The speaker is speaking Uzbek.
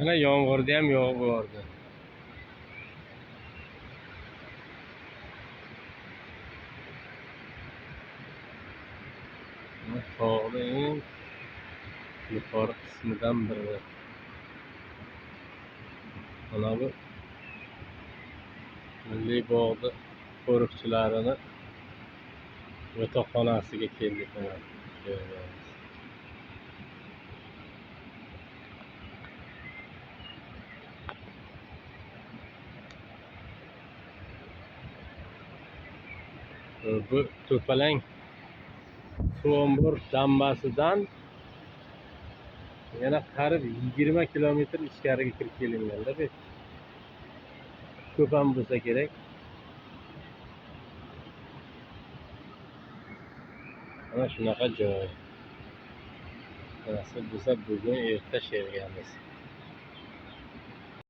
Mana yomg'irda ham yog'ib yubordi. Mana tog'ni eng yuqori qismidan biri. Mana bu Milliy bog'ni qo'riqchilarini yotoqxonasiga keldik mana. Bu To'palang suv ombor dambasidan yana qarib 20 kilometr ichkariga kirib kelinganda bu. Ko'p ham bo'lsa kerak. Mana shunaqa joy. Nasib bo'lsa bugun erta shergamiz.